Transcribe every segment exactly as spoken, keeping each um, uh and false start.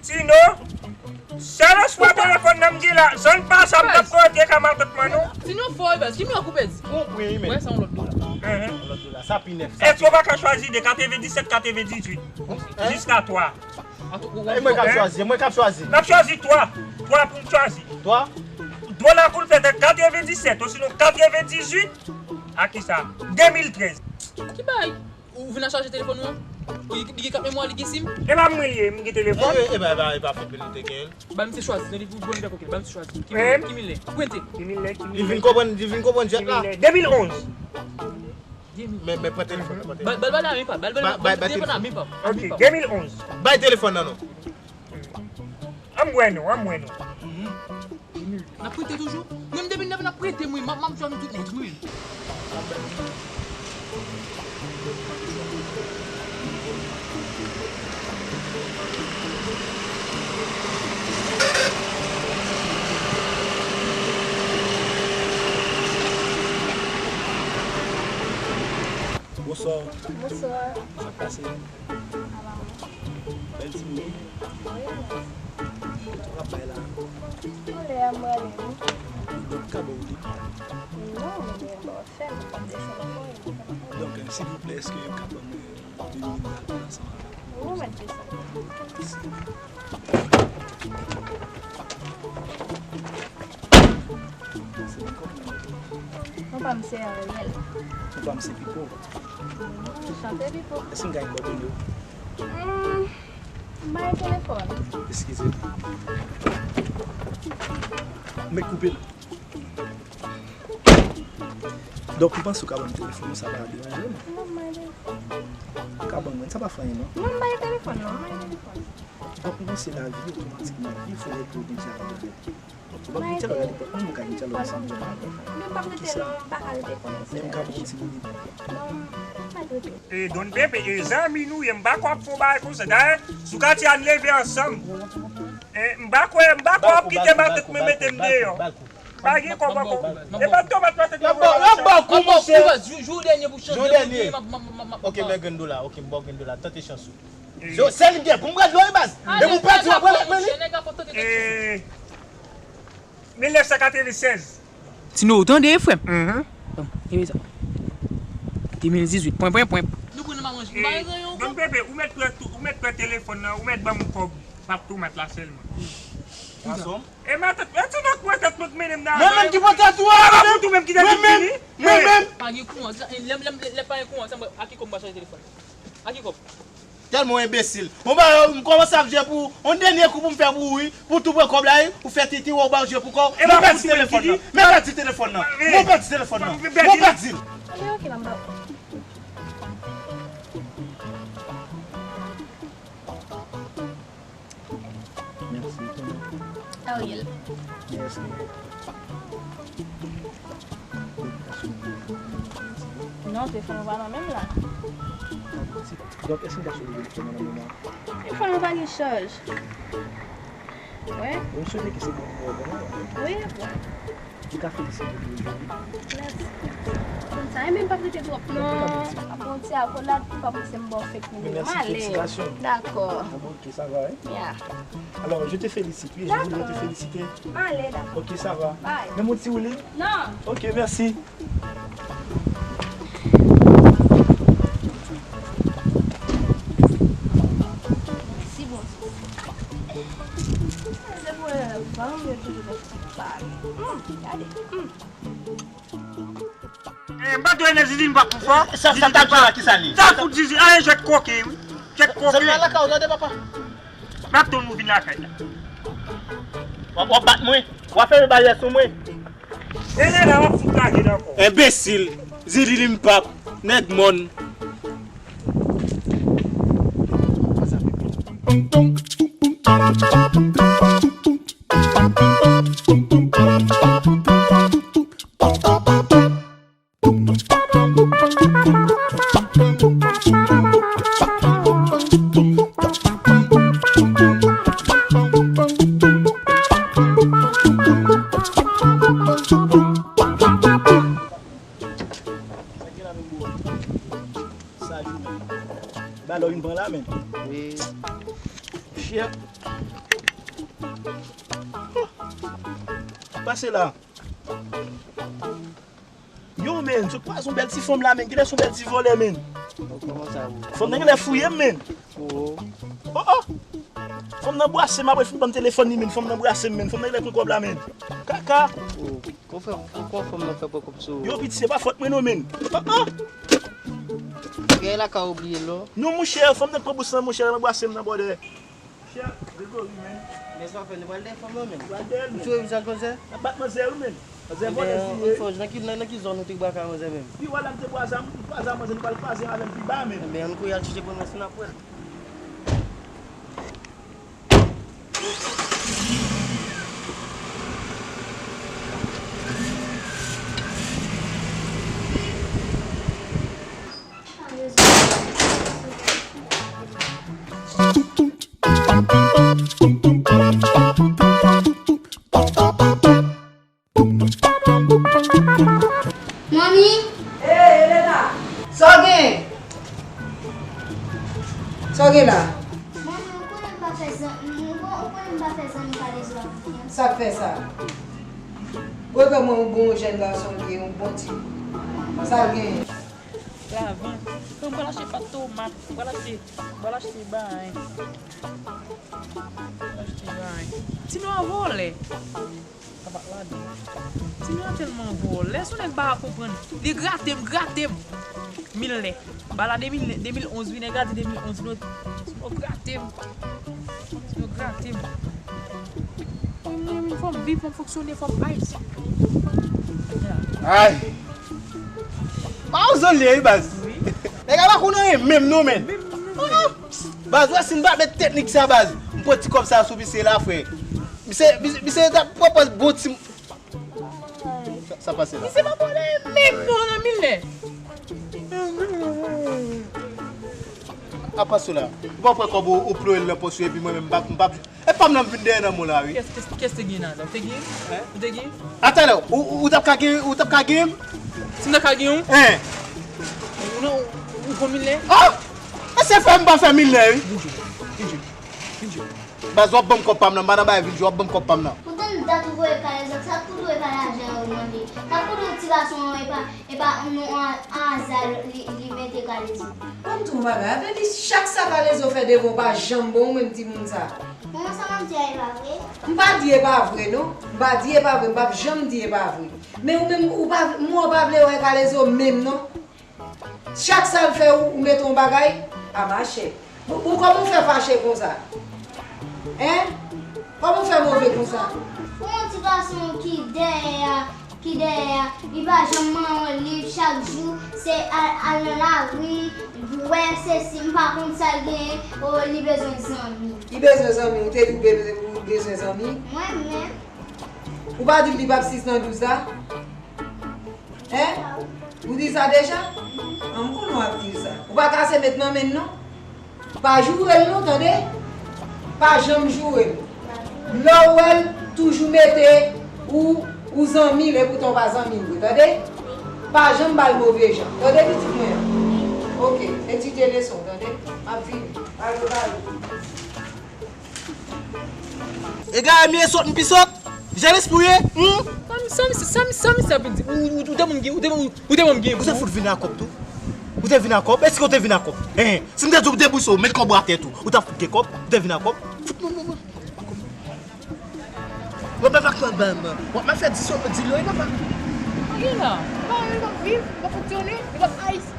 Tino, sèl espwa telefòn nan m gen la, zòn pa sa m t ap kote ka matant mwen non. Tino fò, e baz, ki milyon k ou pèdi? Ou pran, wi, men. Wè, sa yon lòt dola. Yon lòt dola. Sa pi nèf. Èske w pa ka chwazi de katrevenndisèt, katrevendizuit? Jiska twa. E mwen k ap chwazi, e mwen k ap chwazi. N ap chwazi twa. Twa pou m chwazi. Twa? Dola koule tèt an katrevenndisèt, osinon katrevendizuit. A kisa? Demiltrèz. Ki bay? Ou vin a chaje telefòn ou an? Li, li gen kat memwa, li gen sim? E pa mwen li ye, m gen telefòn. E, e, e pa, e pa, e pa fòt li te gen. Ba misye chwazi, tande pou bon lè koke, ba misye chwazi. Ki milè, ki milè? Pwente. Ki milè, ki milè? Li vin konprann, li vin konprann jwèt la. Ki milè? Demil onz. Men, men pran telefòn nan, pran telefòn. Bal, bal, bal la menm pa, bal, bal, bal telefòn nan menm pa. Ok, demil onz. Bay telefòn nan non. An m wè non, an m wè non. N ap prete toujou? Menm depi n ap prete, mwen, m ap, m ap jwenn tout nèt, mwen. Bonswa. Bonswa. Sa k pase? Bèl timoun wi. Wi. Kote w ap bay la? Anlè a m prale wi. Donk ka ba w li? Non, men m pa wè fè m, m p ap desann ankò, m p ap desann ankò. Donk, silvouplè, èske w ka ban mwen de mil dola ansanm avè w? Wi, ou mèt desann. Mèsi. Se kòb nan men w. Non pa m se Ariel. Non pa m se Pipo. Hmm, chante Pipo. Èske m ka gen kòdone w? Hmm, m pa gen telefòn. Eskize m. M mèt koupe l. Donk, ou panse ou ka ban m telefòn ou, sa pa deranje w? Non, m pa gen telefòn. Ou ka ban mwen, sa pa fè anyen, non. Non, m pa gen telefòn, non, m pa gen telefòn. Donk, ou panse lavi otomatikman pi fò lè ke w gen dyalòg avè l? Ou pa gen dyalòg avè l, ou ka gen dyalòg ansanm avè l. Men m p ap rete non, m pa ka rete konsa. Men m ka pran yon ti minit. Non, m pa rete. E Don Pepe, e zanmi nou ye, m pa kwè w ap fè yon bagay konsa. Dayè, sou katye a n leve ansanm. E m pa kwè, m pa kwè w ap kite matant mwen mete m deyò. Pa gen kòb ankò. E pa tomat matant mwen voye. L ap ba w kou, monchè. Jou, jou dènye pou chanje. Jou dènye. Ok, men grenn dola. Ok, m ba w grenn dola. Tante chans ou. Sèl m gen pou m pran dlo wi baz. Depi w pèdi w ap remèt mwen li. Mil nèf san katrevennsèz. Tino, ou tande, frè m? Bon, e sa. De mil dizuit, pwen, pwen, pwen. Nou pran nan maranje. Don Pepe, ou mèt pran tou, ou mèt pran telefòn nan, ou mèt ban m kòb pap tomat la sèlman. Gason. E matant, e ti nèg pran tèt mwen k mennen m nan. Mwen menm ki pran tèt ou a, mwen menm. Mwen menm. Pa gen kouran, lè, lè, lè pa gen kouran, sa mwen, a ki kòb m pa chaje telefòn? A ki kòb? Tèlman w enbesil. Bon, ba, m kòmanse ap jwe pou yon dènye kou pou m fè pou ou, wi. Pou tou pran kòb la, wi. Ou fè titi, w ba w jwe pou kò w. Mwen pèdi telefòn nan. Mwen pèdi telefòn nan. Mwen pèdi telefòn nan. Mwen pèdi l. Ok, ok, m ap ba w. Mèsi. Ariel. Mèsi. Non, telefòn ou pa nan men m la. Donk, èske m ka sou telefòn nan men mwen? Telefòn ou pa gen chaj. Wè. Bon, m swete ke se bon pou ou, bon. Wi, bon. Ou ka felisite pou jodi. Mèsi. Konn sa, e men m p ap rete twòp non. Ap pran ti akolad pou pa panse m ba w fake nimewo. M ale. Felisitasyon. Dakò. Ah bon, ok, ça va, hein? Yeah. Alors, je te félicite, oui, je voudrais te féliciter. Dakò. M ale, dakò. Ok, ça va. Bye. Men mon ti woulin. Non. Ok, merci. Mèsi, Bondye. Se pou lè van yo toujou fè pale. Hmm, gade. Hmm. Eh, m pa dwe ne Zizi m pa pou fò. Sa, sa m t ap di la, ki sa li? Sa fout Zizi, a, e jwèt koke, wi. Jwèt koke. Zanmi a lakay ou, tande, papa. M ap tann ou vin lakay la. W ap, w ap bat mwen. W ap fèmen baryè sou mwen. E lè la, w ap fout lage l ankò. Enbesil. Zizi li m pap. Nèg mòn. Salut, man. Ba lò vin pran la, men. Wi. Chè, Pase la. Yo, men, sot kwaze yon bèl ti fanm la, men. Genlè se yon bèl ti vòlè, men. Kòman sa, bro? Fanm nan genlè fouye m, men. Oh, oh. Fanm nan brase m, apre l fin ban m telefòn li, men. Fanm nan brase m, men. Fanm nan genlè pran kòb la, men. Kaka. Oh, ou fè, ou fè fanm nan fè pran kòb sou ou. Yo, piti, se pa fòt mwen, non, men. Oh, oh. Gay la ka oubliye lò. Non, monchè, fanm nan pran bous lan, monchè, nan brase m nan, brother. Chè, Gregory, men. Men sa w fè, nou pral dèyè fanm nan, men. Pral dèyè l, men. Ou sou revizyon ak manzè? N ap bat manzè, wi, men. Manzè vòlè li ye. Fò, nan ki, nan, nan ki zòn ou te bwake a manzè menm? Pi wè la m te bwaze a, m bwaze a manzè, li pral kwaze avè m pi ba, men. Enben, ann kouri al chèche pran manzè, n ap wè l. Manmi? Hey, Elena! Sa w gen? Sa w gen la? Manmi, ou konnen m pa fè zan-, ou kon-, ou konnen m pa fè zanmi kalezo a konfyans. Sa k fè sa? Gwo granmoun, yon bon jèn gason l ye, yon bon ti. Sa l gen? Lavan. Mwen pral achte pat tomat. Mwen pral achte, mwen pral achte bagay. Mwen pral achte bagay. Tino a vòlè. Sa pa t ladan. Tino a tèlman vòlè. Son nèg pa konprann. Li grate m, grate m. Mil lè. Bala de mil, de mil onz, vin nèg la di de mil onz, non. Tino grate m. Tino grate m. Mwen, mwen, mwen, fò m viv, fò m fonksyone, fò m ice. Ay! Pa yon zòlye, wi, baz. Nèg la pa konn anyen menm non, men. Baz, wè, si n pa met teknik sa, baz, m pran ti kòb sa sou misye la, frè. Misye, misye, misye t ap pwopòz bon ti. Sa, sa pase la. Misye pa pale menm non, nan mil lè. Apa sou la. Ou pa pran kòb ou, ou ploye l nan pòch ou, epi mwen menm, m p ap, m p ap E pa m nan vin dèyè nan mwen la, wi. Kès, kès, kès te gen la? Ou te gen? Hein? Ou te gen? Atalè, ou, ou, ou t ap ka gen, ou t ap ka gen? Si m ta ka gen yon? Hein? Ou non, ou, ou fè mil lè? Ah! E se fè m pa fè mil lè, wi. Vin jwe. Vin jwe. Vin jwe. Baz, w ap ban m kòb pa m nan, m pa nan bay vin jwe, w ap ban m kòb pa m nan. Ou tann dat ou voye kay zòt, sa koute w e pa lajan yo mande. Sa koute w ti gason an e pa E pa yon a-, aza li, li mete Kalezo. Ban m di w yon bagay, avè di chak sa Kalezo fè devan w pa janm bon, ou menm timoun sa. Manman, sa w ap di a, e pa vre? M pa di e pa vre, non. M pa di e pa vre, m p ap janm di e pa vre. Men ou menm, ou pa, m wè w pa vle wè Kalezo menm, non. Chak sa l fè ou, ou mete yon bagay, a mache. Bon, bon, kòman w fè fache konsa? Hein? Kòman w fè move konsa? Pou yon ti gason ki dèyè a, ki dèyè a, li pa janm manyen yon liv, chak jou se al, al nan lari, wè sesi, m pa konn sa l genyen, o, li bezwen zanmi. Li bezwen zanmi, ou te di w be-, ou bezwen zanmi? Mwen menm. Ou pa di l li p ap sis nan douz la? Hein? Ou di sa deja? An, m konnen w ap di sa. Ou pa kase met nan men l non. Pa joure l non, tande? Pa janm joure l. Lè w wè l, toujou mete ou, ou zanmi l, epoutan w pa zanmi l vre, tande? Pa janm ba l move jan, tande pitit mwen an? Ok, etidye leson, tande? M ap vini. Alo, alo. Egare m ye, sòt m pi sòt. Jan lespri w ye, hmm? Sa m, sa m, sa m, sa m, sa m vin di. Ou, ou, ou te moun ki, ou te moun, ou te moun ki. Ou te fout vin a kòb tou? Ou te vin a kòb? Èske ou te vin a kòb? Hein, si m te di w debouse w, met kòb ou atè tou, ou t ap fout gen kòb? Ou te vin a kòb? Fout mwen, mwen, mwen. Mwen pa pa konn ban mwen. Mwen fè di sou di lo, papa. Anyen la. Mwen pa, mwen pa viv, mwen pa fonksyone, mwen pa ice.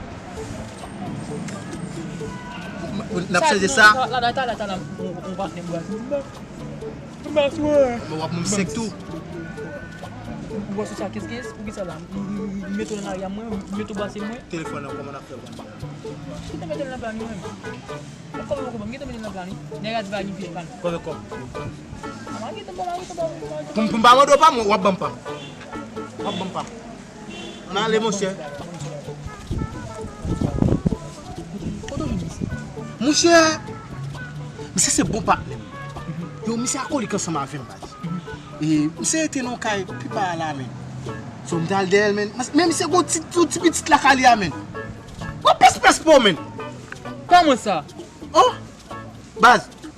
N ap chanje sa. Talè, talè, talè, on patnè m brase m ba. M ba sou. Men w ap moun sèk tou. Ou brase sa kès kès, ou ki sa la? M mete w nan lari a mwen, m mete w brase mwen. Telefòn nan, kòman n ap fè konn? Ki te mete l nan plani mwen? Kòman ou konprann? M gentan mete l nan plani. Nèg la di pa gen pye plani. Konbyen kòb? A, m gentan ba, m gentan ba. Pou m, pou m pa mande w pa m, w ap ban m pa m. W ap ban m pa m. Ann ale, monchè. Kote w vin isit? Monchè, misye se bon patnè m. Yo, misye akolik ansanm avè m, baz. E misye rete nan yon kay pi ba la, men. So, m t al dèyè l, men. Men misye gon ti, ti, ti pitit lakay li a, men. Gon pès pès pou w, men. Kòman sa? Oh! Baz,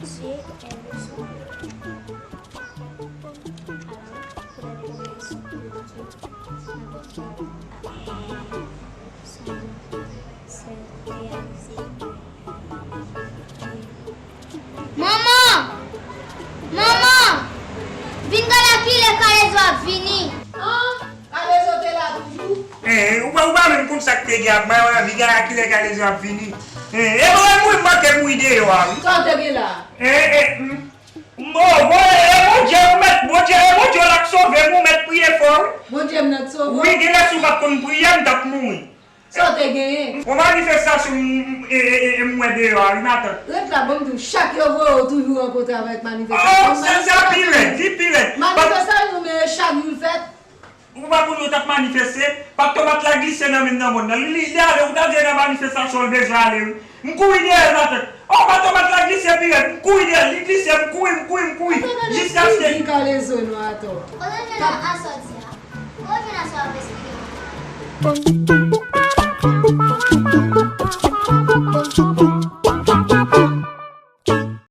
Jésus est le Sauveur. Alors, pour les révélations de Dieu, avec Dieu, son se réaliser. Manman! Manman! Vin gade kilè Kalezo ap vini. An? Kalezo te la toujou? Eh, ou pa, ou pa menm konn sa k te gen ap bay, ou anvi gade kilè Kalezo ap vini. Eh, e mwen, mwen manke mouri deyò a, wi. Sa w te gen la? Eh, eh, hmm. Mo, mo, e Bondye ou mèt, Bondye, e Bondye w la k sove m, ou mèt priye fò, wi. Bondye m nan k sove w? Wi, genlè si w pa t konn priye, m t ap mouri. Sa w te genyen? Yon manifestasyon m, m, e, e, e, e, m wè deyò a, wi, matant. Ret la, ban m di w, chak yo voye w toujou rankontre avèk manifestasyon. Oh, sa, sa pi rèd, li pi rèd. Manifestasyon, men chak jou l fèt. Ou pa konn yo t ap manifeste? Patomat la glise nan men nan mòn nan. Li, li, li ale, ou ta di nan manifestasyon l bezwen ale, wi. M kouri dèyè l, matant. Oh, patomat la glise pi rèd. M kouri dèyè l, li glise, m kouri, m kouri, m kouri. Jiskaske. Kalezo non, atò. Kote nou nan asòti a? Ou vin asò ap esplike mwen.